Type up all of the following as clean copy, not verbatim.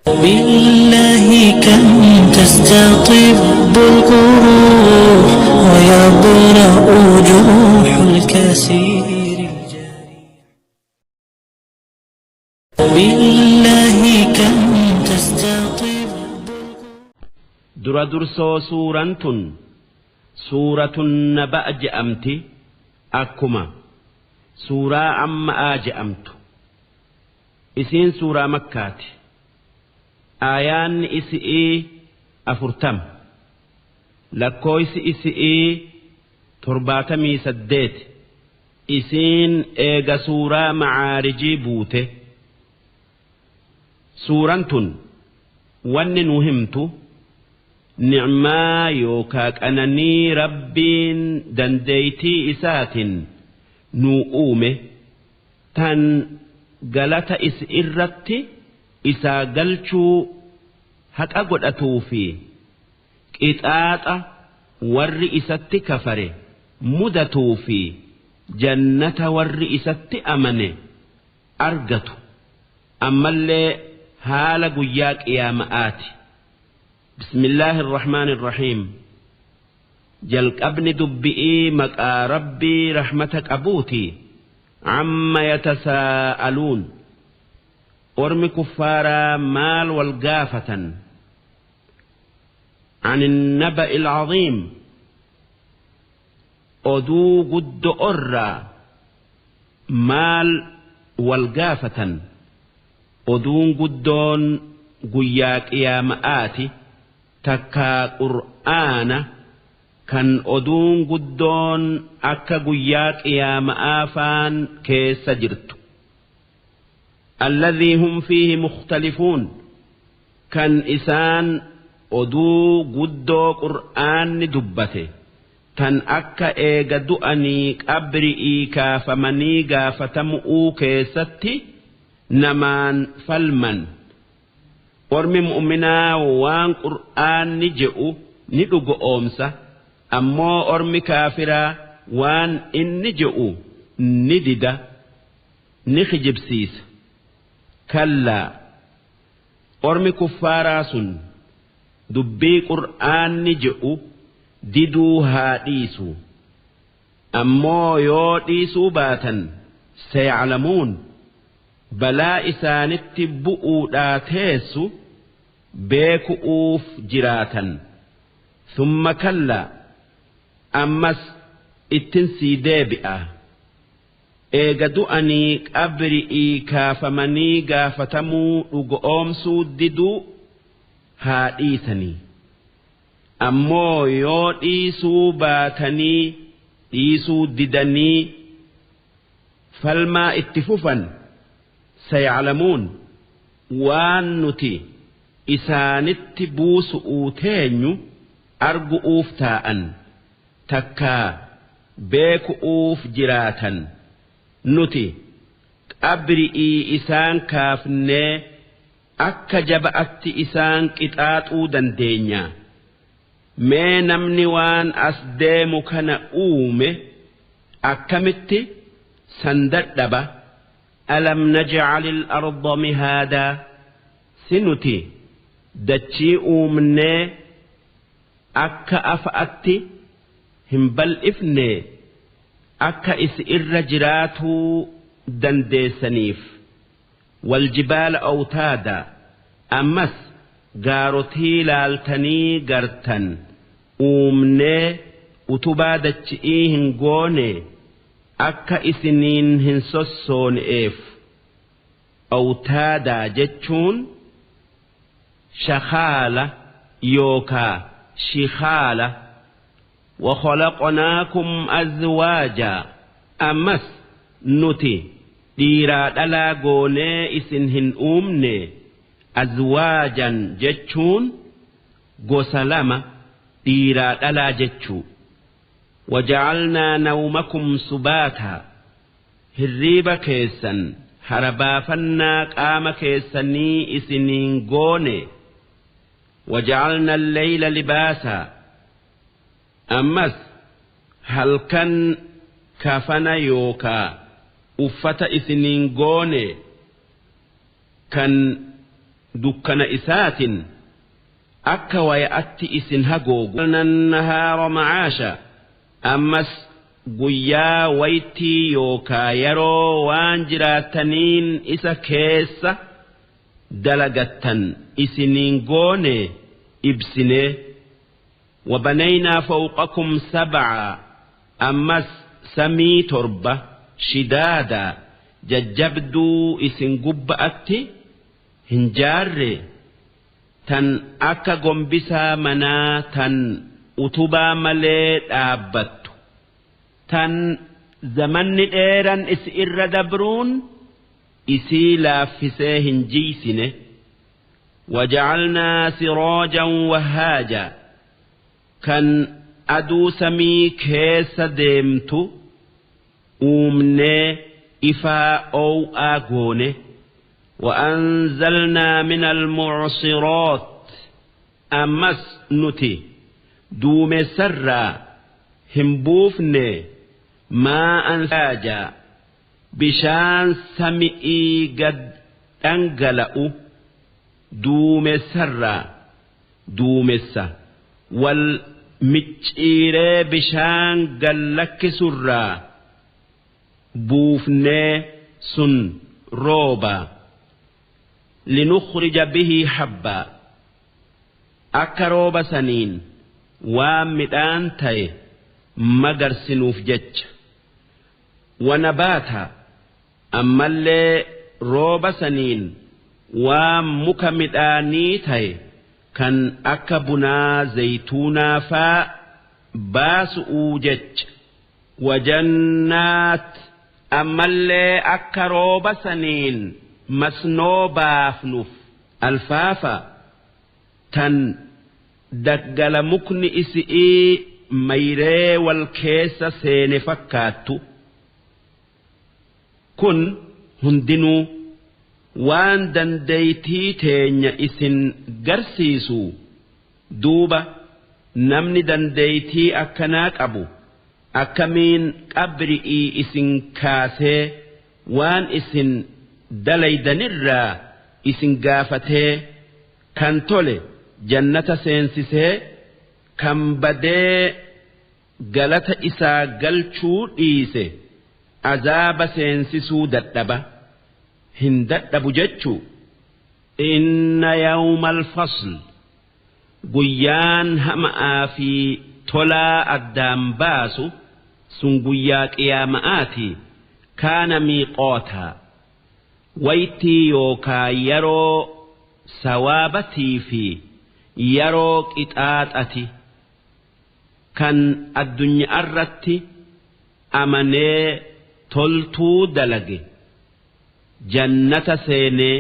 بالله كم تستطب القروح ويبرأ جروح الكثير الجريح. بالله كم تستطب. Dura dursoo suuraan tun suuratun Naba'a je'amti, akkuma suuraa Amma'aa je'amtu. Isiin suuraa Makkaati. Aayaanni isi'ii 40, lakkooysi isi'ii 78. Isiin eega suuraa Macaarijii buute. Suuraan tun wanni nu himtu ni'maa yookaa qananii Rabbiin dandeeytii isaatin nuu uume, tan galata is irratti isaa galchuu haqa godhatuu fi qixaaxa warri isatti kafare mudatuu fi jannata warri isatti amane argatu, ammallee haala guyyaa qiyaama'aati. Bismillaahi irrahmaani irrahiim. Jalqabni dubbi'ii maqaa Rabbii rahmata qabuuti. Amma yatasaa'aluun, ormi kuffaaraa maal wal gaafatan? عن النبأ العظيم, oduu guddo'orraa maal wal gaafatan? Oduun guddoon guyyaa qiyaama'aati, takkaa Qur'aana kan oduun guddoon akka guyyaa qiyaama'aa faan keessa jirtu. الذي هم فيه مختلفون, kan isaan oduu guddoo Qur'aanni dubbate, tan akka eega du'anii qabri'ii kaafamanii gaafatamu'uu keessatti namaan falman. Ormi mu'minaa waan Qur'aanni je'u ni dhugoomsa, ammoo ormi kaafiraa waan inni je'u ni dida, ni kijibsiisa. Kallaa, ormi kuffaaraa sun dubbii Qur'aanni je'u diduu haa dhiisu, ammoo yoo dhiisuu baatan سيعلمون, balaa isaanitti bu'uudhaa teessu beeku'uuf jiraatan. ثم كلا, ammas ittin sii deebi'a. Eega du'anii qabri'ii kaafamanii gaafatamuu dhugoomsuu diduu haa dhiisanii, ammoo yoo dhiisuu baatanii, dhiisuu didanii falmaa itti fufan, سيعلمون, waan nuti isaanitti buusu'uu teenyu argu'uuf taa'an, takkaa beeku'uuf jiraatan. Nuti qabri'ii isaan kaafnee akka jaba'atti isaan qixaaxuu dandeenya. Mee namni waan as deemu kana uume akkamitti san dadhaba? ألم نجعل الأرض مهادا, si nuti dachii uumnee akka afa'atti hin bal'ifne, akka isi irra jiraatuu dandeessaniif? والجبال أوتادا, ammas gaarotii laaltanii gartan uumnee utubaa dachi'ii hin goone, akka isiniin hin sossoone'eef? أوتادا jechuun shakaala yookaa shikaala. وخلقناكم أزواجا, ammas nuti dhiiraa dhalaa goonee isin hin uumne? أزواجا jechuun gosa lama, dhiiraa dhalaa jechuu. وجعلنا نومكم سباتا, hirriiba keessan harabaafannaa qaama keessanii isiniin goone? وجعلنا الليل لباسا, ammas halkan kafana yookaa uffata isiniin goone kan Dukkana isaatin akka waya'atti isin hagoogu. Nahaara macaasha ammas guyyaa waytii yookaa yeroo waan jiraataniin isa keessa dalagattan isiniin goone ibsine. Wabanaynaa fawqakum sab'a ammas samii 7 shidaada jajjabduu isin gubba'atti hin jaarre tan akka gombisaa manaa tan utubaa malee dhaabbattu tan zamanni dheeran isi irra dabruun isii laaffisee hin jiysine. Wajacalnaa siraajan wahaaja kan aduu samii keessa deemtu uumnee ifaa oo'aa goone. وأنزلنا من المعصرات أمس نتي دوم سرا همبوفن ما أنساجا بشان سمئي قد أنقلأ دوم سرا دومسا والمجئر بشان قلك سرا بوفن سن روبا لنخرج به حبا أكروب سنين ومدان تاي مغرسنوف جج ونباتا أما اللي روب سنين ومكمداني تاي كان أكبنا زيتونا فا باسؤو جج وجنات أما اللي أكروب سنين masnoo baafnuuf alfaafa tan daggala mukni isi'ii mayree wal keessa seene fakkaattu. Kun hundinuu waan dandeeytii teenya isin garsiisu. Duuba namni dandeeytii akkanaa qabu akkamiin qabri'ii isin kaasee waan isin dalaydanirraa isin gaafatee kan tole jannata seensisee kan badee galata isaa galchuu dhiise azaaba seensisuu dadhaba hin dadhabu jechuu. Inna yawmal fasl guyyaan hama'aa fi tolaa addaan baasu sun guyyaa qiyaama'aati. Kaana miiqootaa waytii yookaa yeroo sawaabatii fi yeroo qixaaxati kan addunyaa irratti amanee toltuu dalage jannata seenee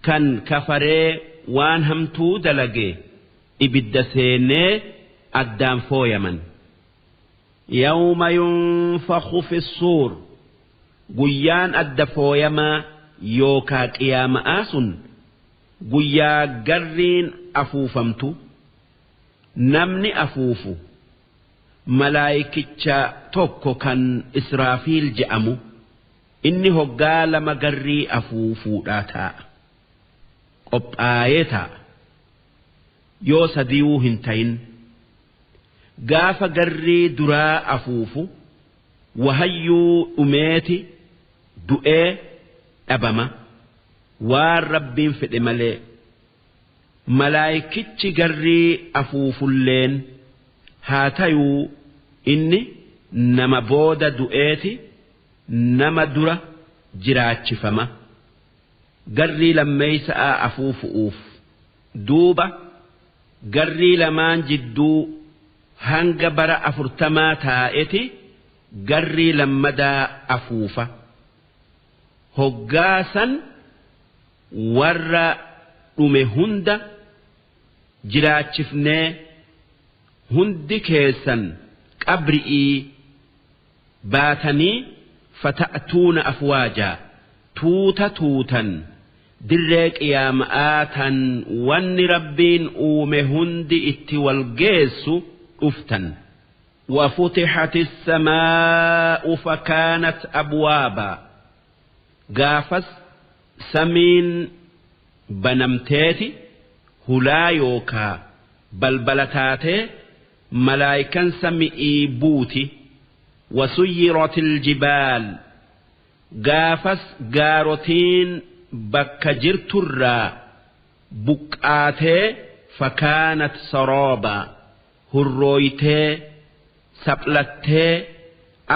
kan kafaree waan hamtuu dalage ibidda seenee addaan fooyaman. Yawma yunfakhu fi suur guyyaan adda fooyamaa yookaa qiyaama'aa sun guyyaa garriin afuufamtu namni afuufu malaayikicha tokko kan Israafiil je'amu inni hoggaa 2 garrii afuufuudhaa taa'a qophaa'ee taa'a yoo 3 hin ta'in gaafa garrii duraa afuufu wahayyuu dhumeeti du'ee dhabama waan rabbiin fedhe malee. Malaayikichi garrii afuufulleen haa tayuu inni nama booda du'eeti nama dura jiraachifama garrii lammeeysa'a afuufu'uuf. Duuba garrii lamaan jidduu hanga bara 40 taa'eti garrii lammadaa afuufa. Hoggaasan warra dhume hunda jiraachifnee hundi keessan qabri'ii baatanii fata'tuuna afwaajaa tuuta tuutan dirree qiyaama'aa tan wanni rabbiin uume hundi itti wal geessu dhuftan. وفتحت السماء فكانت أبوابا gaafas samiin Banamteeti hulaa yookaa balbala taatee malaayikan sami'ii buuti. Wasuyyiratil jibaal, gaafas gaarotiin bakka jirturraa buqqaatee, fakaanat sarooba, hurrooytee saphlattee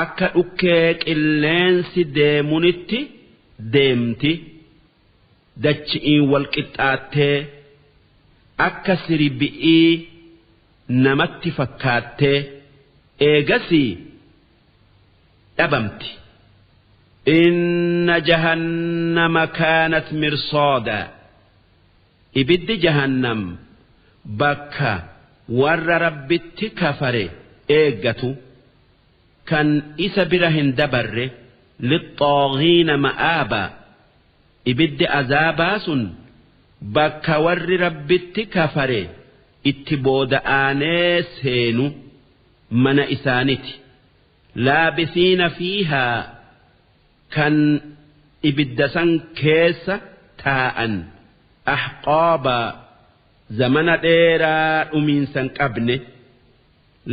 akka dhukkee qilleensi deemunitti deemti, dachi'iin wal qixxaattee akka siribi'ii namatti fakkaattee eegasii dhabamti. Inna jahannama kaanat mirsooda, ibiddi jahannam bakka warra Rabbitti kafare eeggatu kan isa bira hin dabarre. Lixxaagiina ma'aaba, ibiddi azaabaa sun bakka warri Rabbitti kafare itti booda'aanee seenu mana isaaniti. Laabisiina fiihaa, kan ibidda san keessa taa'an, ahqaaba, zamana dheeraa dhumiinsan qabne.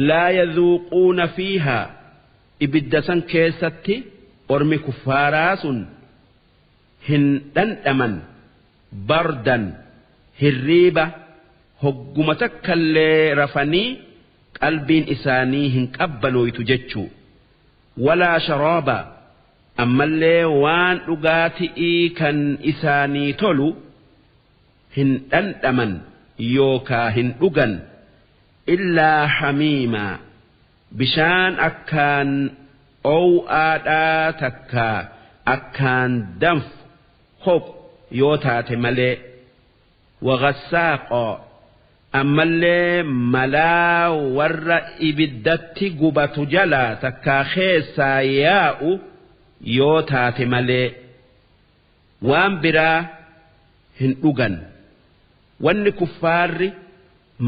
Laa yadhuuquuna fiihaa, ibidda san keessatti ormi kuffaaraa sun hin dhandhaman, bardan, hirriiba hogguma takkallee rafanii qalbiin isaanii hin qabbanooytu jechuu. Walaa sharaaba, ammallee waan dhugaati'ii kan isaanii tolu hin dhandhaman yookaa hin dhugan, illaa hamiimaa, bishaan akkaan ow'aadhaa takkaa akkaan danfu hoqu yoo taate malee. Waghasaaqoo, ammallee malaa warra ibiddatti gubatu jalaa takkaa keessaa yaa'u yoo taate malee waan biraa hin dhugan. Wanni kuffaarri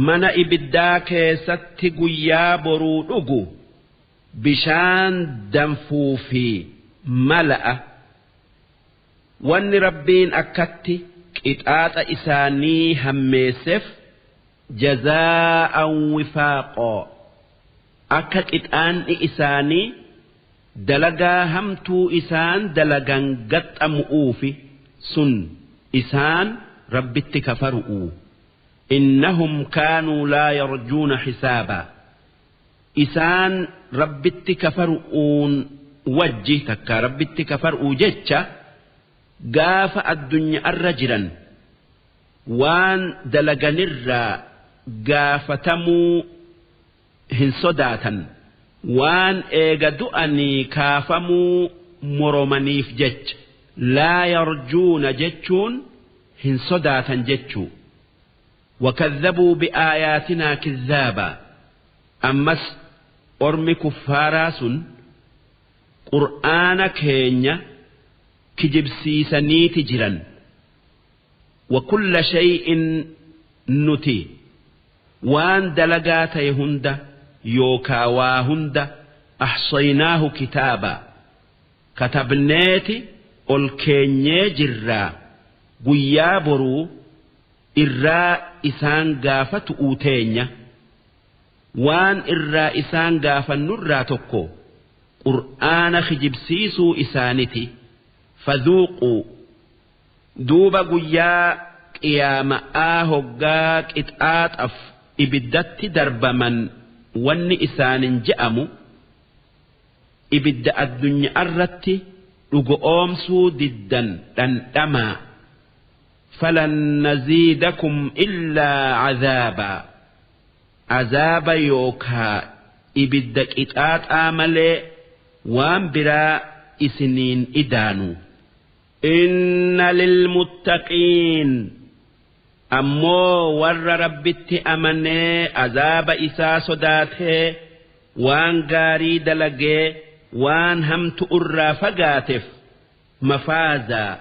mana ibiddaa keessatti guyyaa boruu dhugu bishaan danfuu fi mala'a. Wanni Rabbiin akkatti qixaaxa isaanii hammeesseef jazaa'an wifaaqoo, akka qixaanni isaanii dalagaa hamtuu isaan dalagan gaxxamu'uufi, sun isaan Rabbitti kafaru'u. Innahum kaanuu laa yarjuuna hisaabaa, isaan Rabbitti kafaru'uun wajji takka Rabbitti kafaru'uu jecha gaafa addunyaarra jiran waan dalaganirraa gaafatamuu hin sodaatan, waan eega du'anii kaafamuu moromaniif jecha. Laa yarjuuna jechuun hin sodaatan jechuu. Wakadhabuu bi'aayaatinaa kidhaabaa, ammas ormi kuffaaraa sun qur'aana keenya kijibsiisaniiti jiran. Wa kulla shay'in, nuti waan dalagaa ta'e hunda yookaa waa hunda, ahsaynaahu kitaaba, katabneeti ol keenyee jirraa, guyyaa boruu irraa isaan gaafatu'uu teenya. Waan irraa isaan gaafannurraa tokko qur'aana kijibsiisuu isaaniti. Fadhuuquu, duuba guyyaa qiyaama'aa hoggaa qixaaxaf ibiddatti darbaman wanni isaanin je'amu, ibidda addunyaarratti dhugo'oomsuu diddan dhandhamaa. Falan naziidakum illaa cazaabaa, azaaba yookaa ibidda qixaaxaa malee waan biraa isiniin idaanu. Inna lilmuttaqiin, ammoo warra Rabbitti amanee azaaba isaa sodaatee waan gaarii dalagee waan hamtu irraa fagaateef, mafaazaa,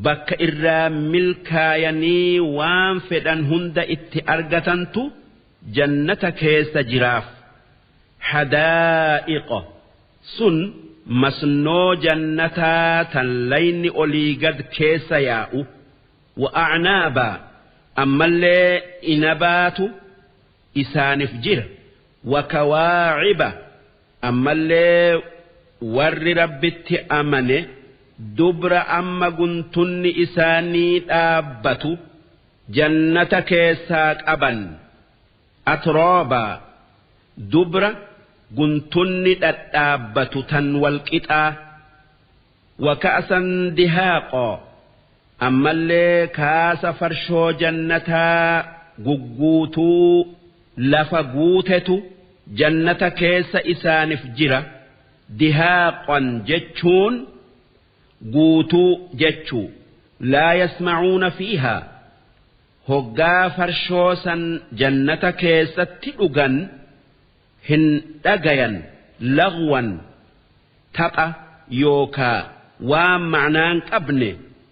bakka irraa milkaayanii waan fedhan hunda itti argatantu jannata keessa jiraaf. Hadaa'iqa, sun masnoo jannataa tan layni olii gad keessa yaa'u. Wa'acnaabaa ammallee inabaatu isaanif jira. Wakawaaciba ammallee warri Rabbitti amane dubra amma guntunni isaanii dhaabbatu jannata keessaa qaban. Atroobaa dubra guntunni dhadhaabbatu tan walqixaa. Waka'san dihaaqoo ammallee kaasa farshoo jannataa gugguutuu lafa guutetu jannata keessa isaanif jira. Dihaaqan jechuun guutuu jechuu. Laa yasma'uuna fiihaa hoggaa farshoo san jannata keessatti dhugan hin dhagayan lagwan tapha yookaa waan ma'naan qabne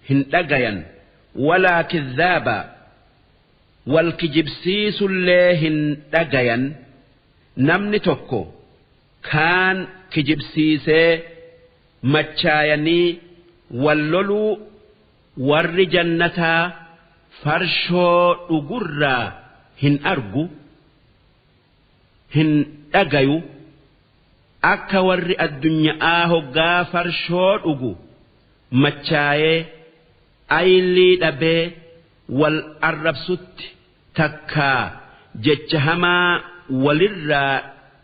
hin dhagayan, walaa kidhaaba wal kijibsiisullee hin dhagayan. Namni tokko kaan kijibsiisee machaayanii wal loluu warri jannataa farshoo dhugurraa hin argu, hin dhagayu. Akka warri addunyaa hoggaa farshoo dhugu machaayee aylii dhabee wal arrabsutti takkaa jecha hamaa walirraa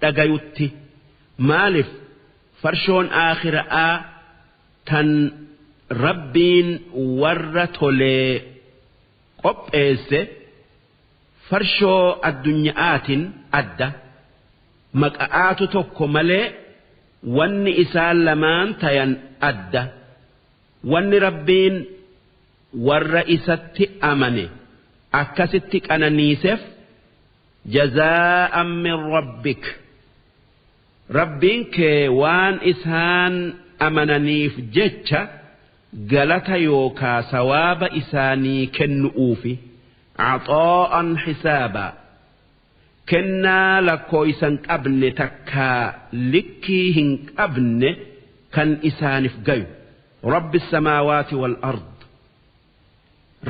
dhagayutti. Maalif farshoon aakhira'aa tan Rabbiin warra tolee qopheesse farshoo addunya'aatin adda, maqa'aatu tokko malee wanni isaan lamaan tayan adda. Wanni Rabbiin warra isatti amane akkasitti qananiisef jazaa'an min rabbik, Rabbiin kee waan isaan amananiif jecha galata yookaa sawaaba isaanii kennu'uufi. Caxaa'an hisaabaa kennaa lakkooysan qabne takkaa likkii hin qabne kan isaanif gayu. Rabbi samaawaati wal ard,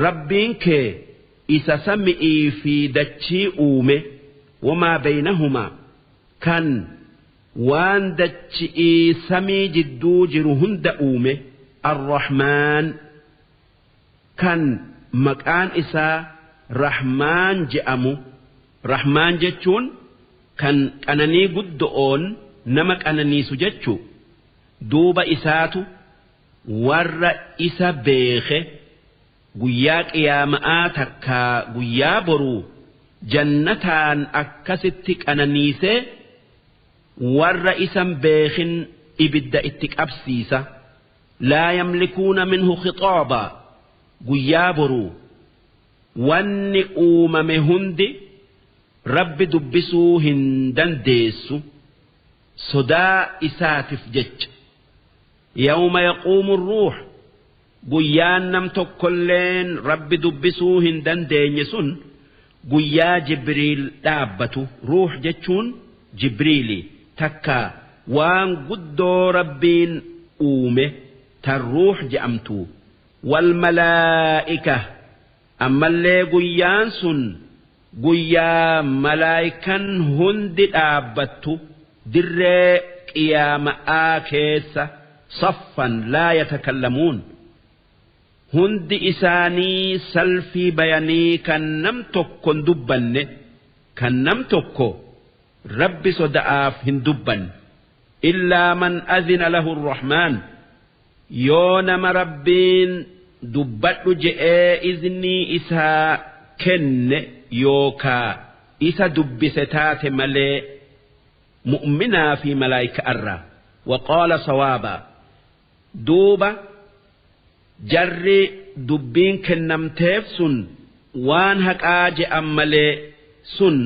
Rabbiin kee isa sami'ii fi dachii uume, wamaa baynahumaa kan waan dachi'ii samii jidduu jiru hunda uume, arrahmaan kan maqaan isaa rahmaan je'amu. Rahmaan jechuun kan qananii guddo'oon nama qananiisu jechuu. Duuba isaatu warra isa beekhe guyyaa qiyaama'aa takkaa guyyaa boruu jannataan akkasitti qananiisee warra isan beekhin ibidda itti qabsiisa. Laa yamlikuuna minhu khixaabaa guyyaa boruu wanni uumame hundi Rabbi dubbisuu hin dandeessu sodaa isaatif jecha. Yawma yaquumu ruux guyyaan nam tokkolleen Rabbi dubbisuu hin dandeenye sun guyyaa Jibriil dhaabbatu. Ruux jechuun Jibriili takka waan guddoo Rabbiin uume tan ruux je'amtu. Wal malaa'ika ammallee guyyaan sun guyyaa malaayikan hundi dhaabbattu dirree qiyaama'aa keessa, saffan laa yatakallamuun hundi isaanii salfii bayanii kan nam tokko hin dubbanne, kan nam tokko Rabbi soda'aaf hin dubbanne. Illaa man adhina lahu arrahmaan yoo nama Rabbiin dubbadhu je'ee iznii isaa kenne yookaa isa dubbise taate malee, mu'minaa fi malaayika'arraa. Waqaala sawaabaa duuba jarri dubbiin kennamteef sun waan haqaa je'an malee sun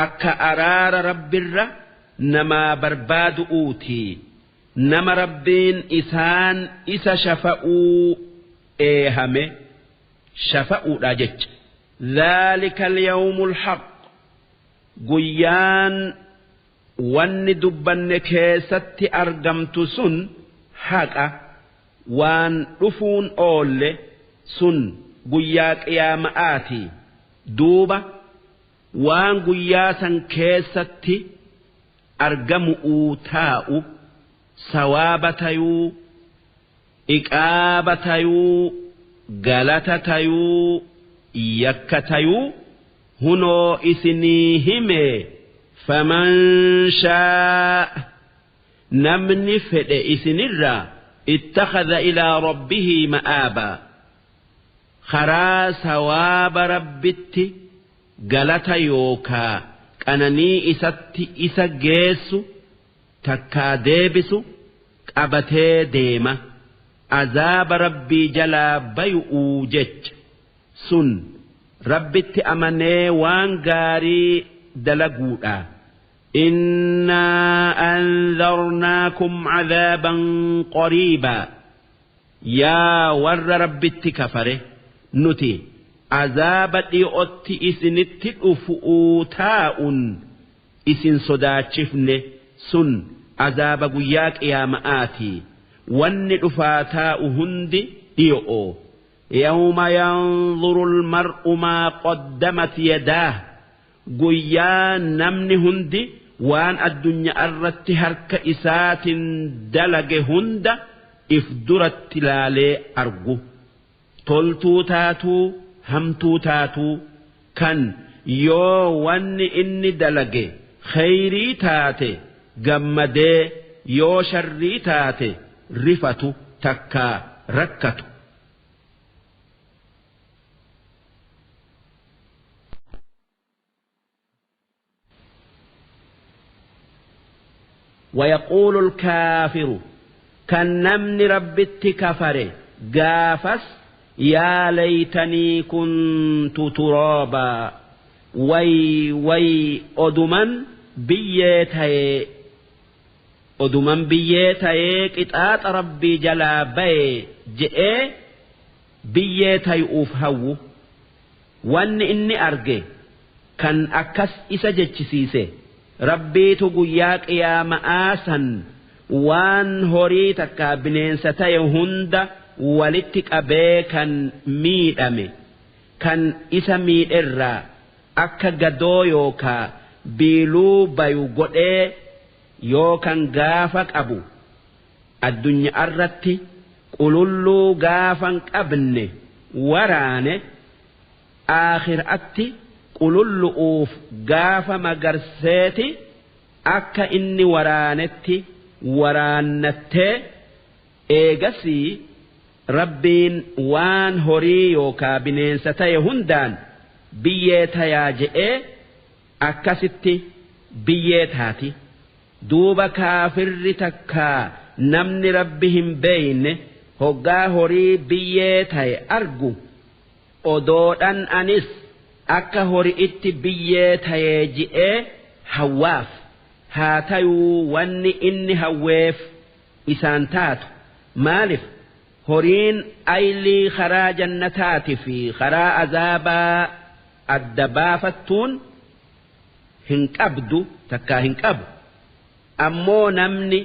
akka araara Rabbirra namaa barbaadu'uutii. Nama Rabbiin isaan isa shafa'uu eehame shafa'uudha jecha. Dhaalika al-yawmul haqq guyyaan wanni dubbanne keessatti argamtu sun haqa waan dhufuun oolle sun. guyyaa qiyaama'aati. Duuba waan guyyaa san keessatti argamu'uu taa'u sawaaba tayuu, iqaaba tayuu, galata tayuu, yakka tayuu hunoo isinii hime. Faman shaa'a, namni fedhe isinirraa, ittakhadha ilaa rabbihi ma'aabaa, karaa sawaaba Rabbitti galata yookaa qananii isatti isa geessu takkaa deebisu qabatee deema, azaaba Rabbii jalaa bayu'uu jecha. Sun Rabbitti amanee waan gaarii dalaguudha. Innaa anzarnaakum cadhaaban qariibaa, yaa warra Rabbitti kafare, nuti azaaba dhiyo'otti isinitti dhufu'uu taa'un isin sodaachifne. Sun azaaba guyyaa qiyaama'aatii. Wanni dhufaa taa'u hundi dhiyo'o. Yawma yanzuru almar'u maa qaddamat yadaah, guyyaa namni hundi waan addunya'arratti harka isaatin dalage hunda if duratti laalee argu, toltuu taatuu hamtuu taatuu. Kan yoo wanni inni dalage kheyrii taate gammadee, yoo sharrii taate rifatu takkaa rakkatu. ويقول الكافر, kan namni Rabbitti kafare gaafas, yaa laytanii kuntu turaabaa, way way, oduman biyyee tayee, oduman biyyee tayee qixaaxa Rabbii jalaa baye je'ee biyyee tayu'uuf hawwu. Wanni inni arge kan akkas isa jechisiise, Rabbiitu guyyaa qiyaama'aa san waan horii takkaa bineensa taye hunda walitti qabee, kan miidhame kan isa miidherraa akka gadoo yookaa biiluu bayu godhee, yoo kan gaafa qabu addunya'arratti qululluu gaafan qabne waraane, aakhir'atti qulullu'uuf gaafa magarseeti akka inni waraanetti waraannattee, eegasii Rabbiin waan horii yookaa bineensa taye hundaan biyyee tayaa je'ee, akkasitti biyyee taati. Duuba kaafirri takkaa namni Rabbi hin beeyne hoggaa horii biyyee taye argu, odoodhan anis akka hori'itti biyyee tayee je'ee hawwaaf. Haa tayuu wanni inni hawweef isaan taatu. Maalif horiin aylii karaa jannataatifii karaa azaabaa adda baafattuun hin qabdu takkaa hin qabu. Ammoo namni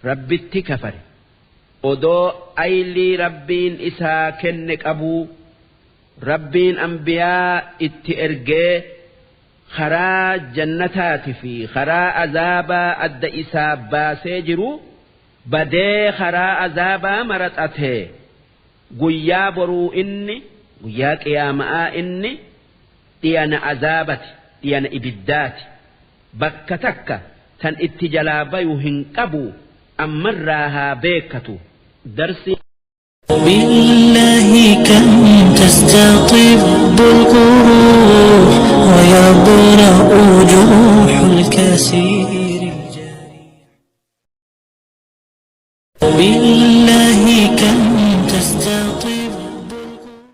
Rabbitti kafare odoo aylii Rabbiin isaa kenne qabuu, Rabbiin anbiyaa itti ergee karaa jannataatifii karaa azaabaa adda isaa baasee jiru, badee karaa azaabaa maraxatee, guyyaa boruu inni guyyaa qiyaama'aa inni dhiyana azaabati, dhiyana ibiddaati. Bakka takka tan itti jalaa bayu hin qabu. Ammarraa haa beekkatu darsii. بالله كم تستطب القروح ويبرأ جروح الكسير.